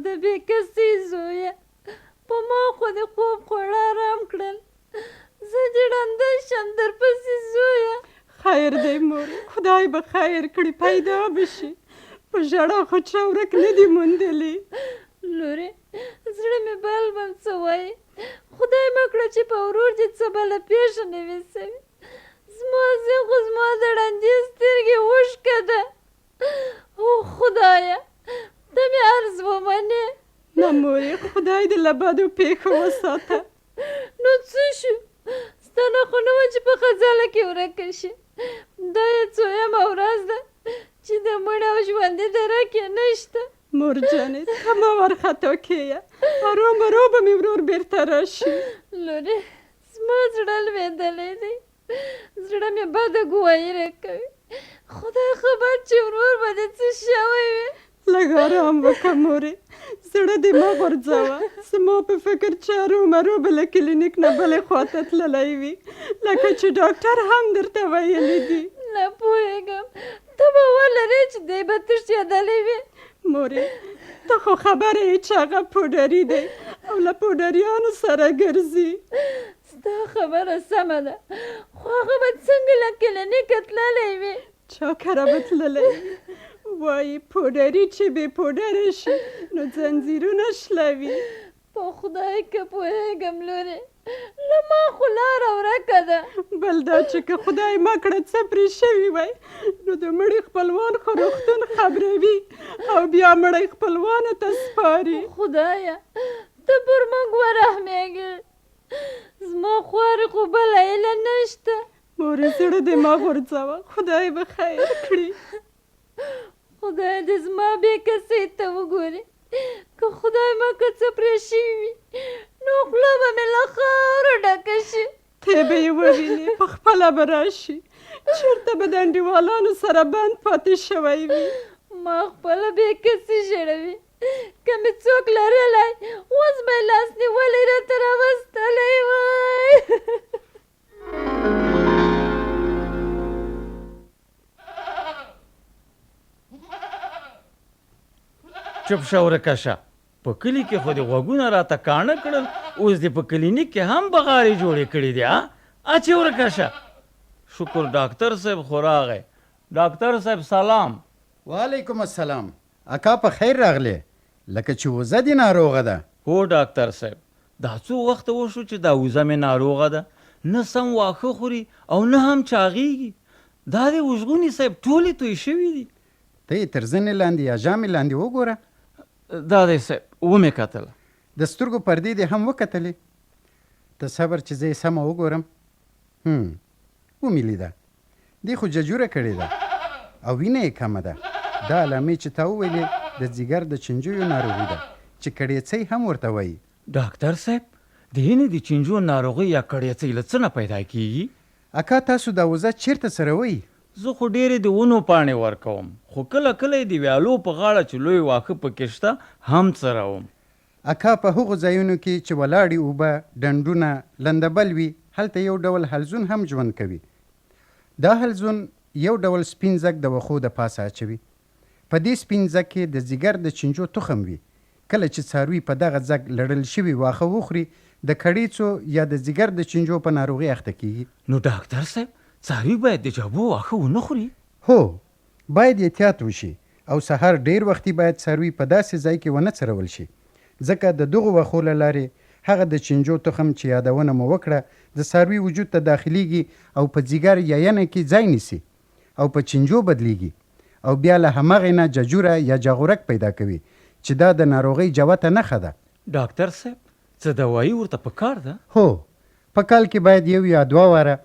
د بې کسۍ زویه، په ما خو دې خوب خواړه ارام کړل، زه دې ړنده شم درپسې زویه. خیر دی مورې، خدای به خیر کړي، پیدا به شي. په ژړا خو چا ورک نه دي موندلي. لورې، زړه مې بل بل څه وایي. خدای مه کړه چې په ورور دې څه بله پېښه نه وي شوې. زما زوی خو زما د ړندې سترګې اوښکه ده. او خدایه، ته مې عرض ومنې. نه مورې، خدای دې له بدو پېښو وساته. نو څه شو؟ ستا نه خو نه وه چې په خځله کې ورکه شي. دا یې څویمه ورځ ده چې د مړه او ژوندي درک یې نشته. مور جانې، ته مه وارخطا کېیه، هرو مرو به مې ورور بېرته راشي. لورې، زما زړه لوېدلی دی، زړه مې بده ګواهي راکوي. خدای خبر چې ورور به دې څه شوی وي. لږ آرام وکړه مورې، زړه دې مه غورځوه. زما په فکر چې هرومرو به له کلینیک نه بلې خوا ته تللی وي، لکه چې ډاکټر هم درته ویلي دي. نه پوهېږم، ته باور لرې چې دی به تښتېدلی وي؟ مورې، ته خو خبره یې چې هغه پوډري دی او له پوډریانو سره ګرځي. ستا خبره سمه ده، خو هغه به څنګه له کلینیکه تللی وي؟ چا کره به تللی وي؟ وایي پوډري چې بې پوډره شي نو ځنځیرونه شلوي. په خدای که پوهېږم لورې، له ما خو لاره ورکه ده. بل دا چې که خدای مه کړه څه پرې شوي وای نو د مړي خپلوان خو روغتون خبروي او بیا مړی خپلوانو ته سپاري. خدایه، ته پر موږ ورحمېږې، زما خوارې خو بله هیله نشته. مورې، زړه دې مه غورځوه، خدای به خیر کړي. خدای دې زما بې کسۍ ته وګوري، که خدای مه که څه پرې شوي وي نو خوله به مې له خاورو ډکه شي. ته به یې ووینې، په خپله به راشي، چېرته به د انډیوالانو سره بند پاتې شوی وي. ما خپله بې کسي ژړوي، که مې څوک لرلی اوس به یې لاس نیولی راته راوستلی وای. چوپ شه ورکه شه، په کلي کې خو دې غوږونه راته کاڼه کړل، اوس دې په کلینیک کې هم بغارې جوړې کړې دي. اچې ورکه شه. شکر ډاکتر صاحب خو راغی. ډاکتر صاحب سلام. وعلیکم السلام اکا، په خیر راغلې، لکه چې وزه دې ناروغه ده. هو ډاکتر صاحب، دا څو وخت وشو چې دا وزه مې ناروغه ده، نه سم واښه خوري او نه هم چاغېږي. دا دی وژغوني صاحب ټولې توی شوې دي. ته یې تر زنې لاندې یا ژامې لاندې وګوره. دا دی صاحب، ومې کتله. د سترګو پردې دې هم وکتلې؟ ته صبر چې زه یې سمه وګورم. هم، ومې لیده. دې خو ججوره کړې ده او وینه یې کمه ده. دا علامې چې تا وویلې د ځیګر د چنجیو ناروغي ده چې کړېڅۍ هم ورته وایي. ډاکتر صاحب، د وینې د چنجو ناروغي یا کړېڅۍ له څه نه پیدا کېږي؟ اکا تاسو دا وزه چېرته څروئ؟ زه خو ډېرې د ونو پاڼې ورکوم، خو کله کله یې د ویالو په غاړه چې لوی واښه پکې شته هم څروم. اکا په هغو ځایونو کې چې ولاړې اوبه، ډنډونه، لندبل وي هلته یو ډول حلزون هم ژوند کوي. دا حلزون یو ډول سپین ځګ د وښو د پاسه اچوي. په دې سپین ځګ کې د ځیګر د چینجو تخم وي. کله چې څاروي په دغه ځګ لړل شوي واښه وخوري، د کړیڅو یا د ځیګر د چینجو په ناروغي اخته کیږي. نو ډاکتر صاحب، څاروي باید د جابو واښه ونه خوري؟ هو، باید احتیاط وشي او سهار ډېر وختي باید څاروي په داسې ځای کې ونه څرول شي، ځکه د دغو وښو له لارې هغه د چینجو تخم چې یادونه مو وکړه، د څاروي وجود ته داخلېږي او په ځیګر یا ینه کې ځای نیسي او په چینجو بدلېږي او بیا له همغې نه ججوره یا جاغورک پیدا کوي چې دا د ناروغۍ جوته نښه ده. ډاکتر صاحب، څه دوايي ورته په کار ده؟ هو، په کال کې باید یو یا دوه واره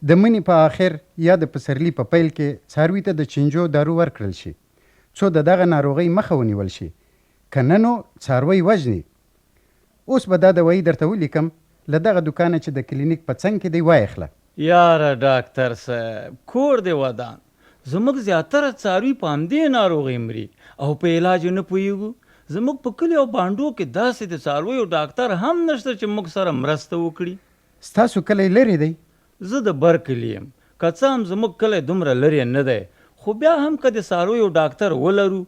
د مني په آخر یا د پسرلي په پیل کې څاروي ته د چینجو دارو ورکړل شي، څو د دغه ناروغۍ مخه ونیول شي، که نه نو څاروی وژني. اوس به دا دوايي درته ولیکم، له دغه دوکانه چې د کلینیک په څنګ کې دی وایخله. یاره ډاکتر صاحب کور دې ودان، زموږ زیاتره څاروي په همدې ناروغۍ مري او په علاج یې نه پوهیږو. زموږ په کلي او بانډو کې داسې د څارویو ډاکتر هم نشته چې موږ سره مرسته وکړي. ستاسو کلی لرې دی؟ زه د بر کلي یم، که څه هم زموږ کلی دومره لرې نه دی، خو بیا هم که د څارویو ډاکتر ولرو،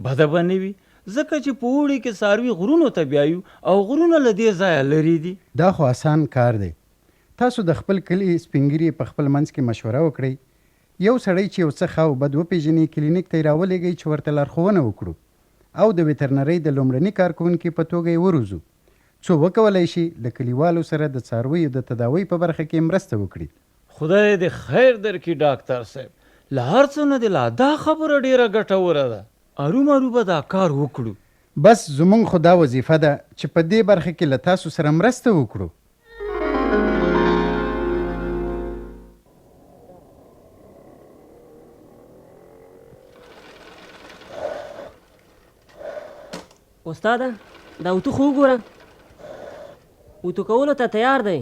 بده به نه وي، ځکه چې په اوړي کې څاروي غرونو ته بیایو او غرونه له دې ځایه لرې دي. دا خو اسان کار دی. تاسو د خپل کلي سپینږیري په خپل منځ کې مشوره وکړئ. یو سړی چې یو څه ښه او بد وپېژني، کلینیک ته یې راولېږئ چې ورته لارښوونه وکړو او د وترنرۍ د لومړني کارکوونکي په توګه یې وروزو، څو وکولای شي له کلیوالو سره د څارویو د تداوۍ په برخه کې مرسته وکړي. خدای دې خیر درکړي ډاکتر صاحب، له هر څه نه دې لا دا خبره ډېره ګټوره ده. ارومرو به دا کار وکړو. بس زموږ خو دا وظیفه ده چې په دې برخه کې له تاسو سره مرسته وکړو. استاده دا اوتو خو وګوره، اوتو کولو ته تیار دی،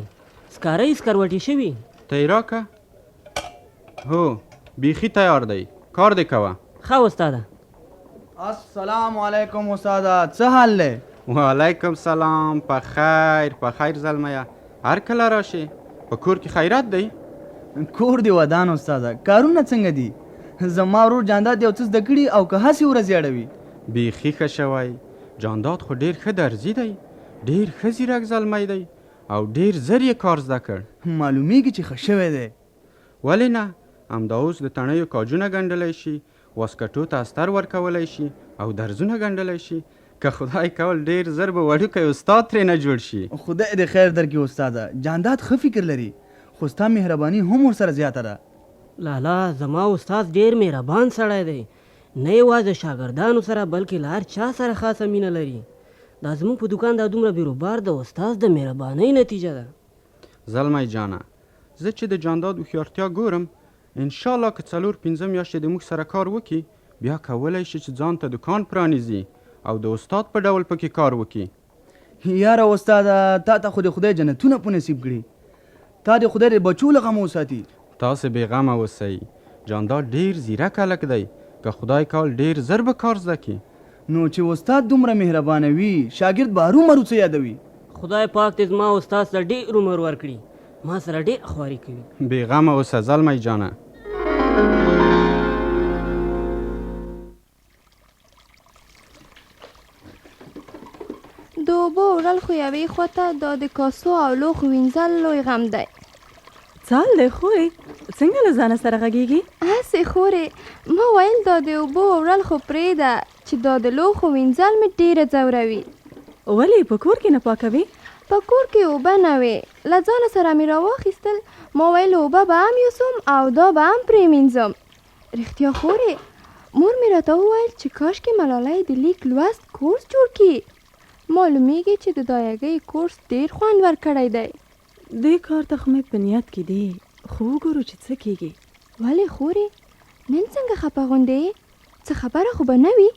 سکاره یې سکروټي شوي. ته یې راکه. هو بیخي تیار دی، کار دې کوه. ښه استاده. السلام علیکم استاده، څه حال دی؟ وعلیکم سلام، په خیر په خیر زلمیه، هر کله راشې. په کور کې خیرات دی؟ کور دې ودان استاده، کارونه څنګه دي؟ زما ورور جانداد یو څه زده کړي او که هسې ورځې اړوي؟ بیخي ښه شوی، جانداد خو ډېر ښه درزي دی، ډېر ښه ځیرک زلمی دی او ډېر زر یې کار زده کړ. معلومېږي چې ښه شوی دی. ولې نه، همدا اوس د تڼیو کاجونه ګنډلی شي، واسکټو ته استر ورکولی شي او درزونه ګنډلی شي. که خدای کول ډېر زر به وړوکی استاد ترې نه جوړ شي. خدای دې خیر درکړي استاده، جانداد ښه فکر لري، خو ستا مهرباني هم ورسره زیاته ده. لالا زما استاد ډېر مهربان سړی دی، نه یوازې شاګردانو سره بلکې له هر چا سره خاصه مینه لري. دا زموږ په دوکان دا دومره بیروبار د استاد د مهربانۍ نتیجه ده. زلمی جانه، زه چې د جانداد هوښیارتیا ګورم، انشاالله که څلور پنځه میاشتې د موږ سره کار وکړي، بیا کولی شي چې ځان ته دوکان پرانیزي او د استاد په ډول پکې کار وکړي. یاره استاده، تا ته خو دې خدای جنتونه په نصیب کړي. تا دې خدای د بچو له غمه وساتي. تاسې بې غمه اوسئ، جانداد ډېر ځیرک هلک دی، که خدای کول ډېر زر به کار زده کړي. نو چې استاد دومره مهربانه وي، شاګرد به هرومرو څه یادوي. خدای پاک دې زما استاد ته ډېر عمر ورکړي، ما سره ډېره خواري کوي. بې غمه اوسه زلمی جانه. د اوبو وړل خو یوې خوا ته، دا د کاسو او لوښو وینځل لوی غم دی. څه حال دی خورې؟ څنګه له ځانه سره غږېږي؟ هسې خورې، ما ویل دا د اوبو وړل خو پرېږده، چې دا د لوښو وینځل مې ډېره ځوروي. ولې په کور کې نه پاکوې؟ په کور کې اوبه نه وې، له ځانه سره مې راواخیستل، ما ویل اوبه به هم یوسم او دا به هم پرېمینځم. رښتیا خورې، مور مې راته وویل چې کاشکې ملالۍ د لیک لوست کورس جوړ کړي. معلومیږي چې د دایګۍ کورس ډېر خوند ورکړی دی. دې کار ته خو مې په نیت کې دي، خو وګورو چې څه کېږي. ولې خورې، نن څنګه خپه غوندې یې؟ څه خبره خو به نه وي؟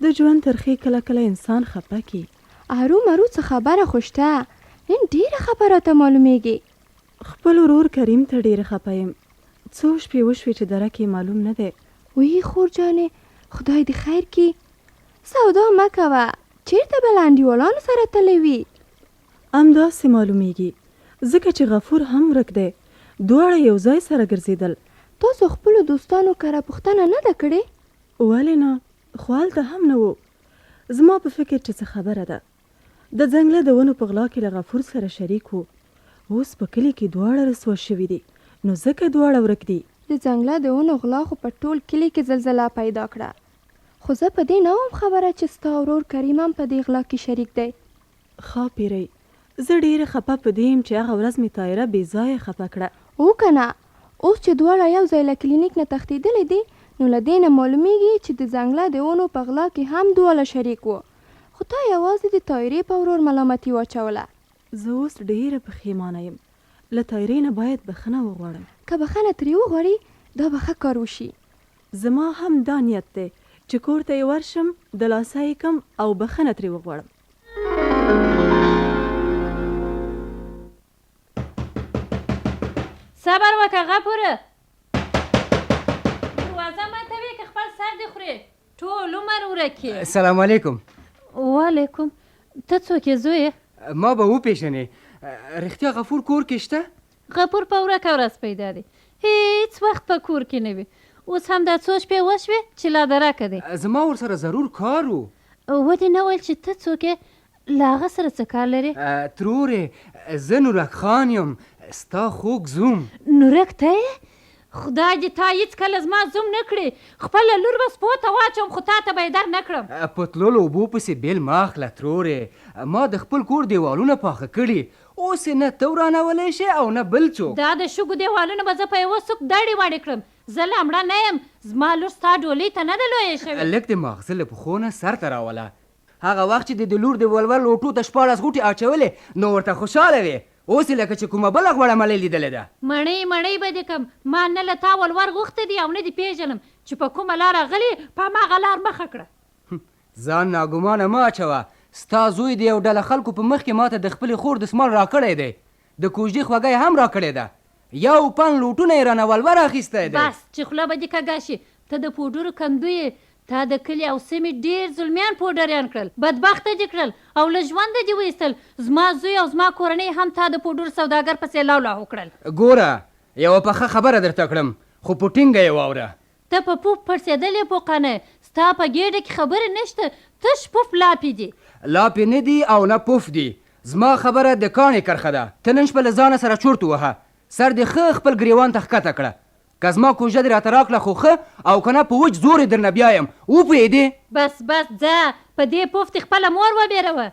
د ژوند ترخې کله کله انسان خپه کړي. هرومرو څه خبره خو شته، نن ډېره خپه راته معلومېږې. خپل ورور کریم ته ډېره خپه یم، څو شپې وشوې چې درک یې معلوم نه دی. وی خور جانې، خدای دې خیر کړي. سودا مه کوه، چېرته به له انډیوالانو سره تللی وي؟ همداسې معلومېږي، ځکه چې غفور هم ورک دی، دواړه یو ځای سره ګرځېدل. تاسو خپلو دوستانو کره پوښتنه نه ده کړې؟ ولې نه، خو هلته هم نه وو. زما په فکر چې څه خبره ده. د ځنګله د ونو په غلا کې له غفور سره شریک وو. اوس په کلي کې دواړه رسوا شوي دي، نو ځکه دواړه ورک دي. د ځنګله د ونو غلا خو په ټول کلي کې زلزله پیدا کړه، خو زه په دې نه وم خبره چې ستا ورور کریم هم په دې غلا کې شریک دی. ښاپېرۍ، زه ډېره خپه په دې یم چې هغه ورځ مې طاهره بې ځایه خپه کړه. هو کنه، اوس چې دواړه یو ځای له کلینیک نه تښتېدلي دي، نو له دې نه معلومېږي چې د ځنګله د ونو په غلا کې هم دواړه شریک وو، خو تا یوازې د طاهرې په ورور ملامتي واچوله. زه اوس ډېره پښېمانه یم، له طاهرې نه باید بښنه وغواړم. که بښنه ترې وغواړي، دا به ښه کار وشي. زما هم دا نیت دی چې کور ته یې ورشم، دلاسه یې کړم او بښنه ترې وغواړم. صبر وکړه غفوره! دروازه ماتوې که خپل سر دې خورې؟ ټول عمر ورک یې. سلام علیکم. وعلیکم. ته څوک یې زویه؟ ما به وپېژنې. رښتیا غفور کور کې شته؟ غفور په ورکه ورځ پیدا دی. هېڅ وخت په کور کې نه وي. اوس هم دا څو شپې وشوې چې لا درکه دی. زما ورسره ضرور کار و. ودې نه ویل چې ته څوک یې؟ له هغه سره څه کار لرې؟ ترورې، زه نورک خان یم، ستا خوږ زوم. نورک ته یې؟ خدای دې تا هیڅکله زما زوم نه کړي. خپله لور به سپو ته واچوم خو تا ته به یې در نه کړم. په تللو اوبو پسې بېل مه اخله ترورې، ما د خپل کور دېوالونه پاخه کړي، اوس یې نه ته ورانولی شې او نه بل څوک. دا د شګو دېوالونه به زه په یوه سوک دړې وړې کړم. زه لا مړه نه یم، زما لور ستا ډولۍ ته نه ده لویه شوې. لږ دې ماغزه له پښو نه سر ته راوله. هغه وخت چې دې د لور د ولور لوټو ته 16 غوټې اچولې نو ورته خوشحاله وې، اوس یې لکه چې کومه بله غوړه ملۍ لیدلې ده. مڼۍ مڼۍ به دې کړم، ما نه له تا ولور غوښتی دی او نه دې پېژنم، چې په کومه لار راغلې په هماغه لار مخه کړه. ځان ناګومانه مه اچوه، ستا زوی د یو ډله خلکو په مخ کې ماته د خپلې خور دسمال راکړی دی، د کوژدې خوږه یې هم راکړې ده، یو پن لوټونه یې رانه ولور اخیستی دی. بس چې خوله به دې کږه شي، ته د پوډرو کندو یې، تا د کلي او سیمې ډېر زلمیان پوډریان کړل، بدبخته دې کړل او له ژونده دې وایستل، زما زوی او زما کورنۍ هم تا د پوډرو سوداګر پسې لاو لاهو کړل. ګوره یوه پخه خبره درته کړم، خو په ټینګه یې واوره. ته په پوف پړسېدلې پوقنه، ستا په ګېډه کې خبرې نشته، تش پوف لاپې دي. لاپې نه دي او نه پوف دي، زما خبره د کاڼې کرښه ده، ته نن شپه له ځانه سره چورت ووهه، سر دې ښه خپل ګرېوان ته ښکته کړه، که زما کوژده دې راته راکړه خو ښه او که نه په وچ زور یې درنه بیایم، وپوهېدې؟ بس بس ځه، په دې پوف دې خپله مور وبېروه.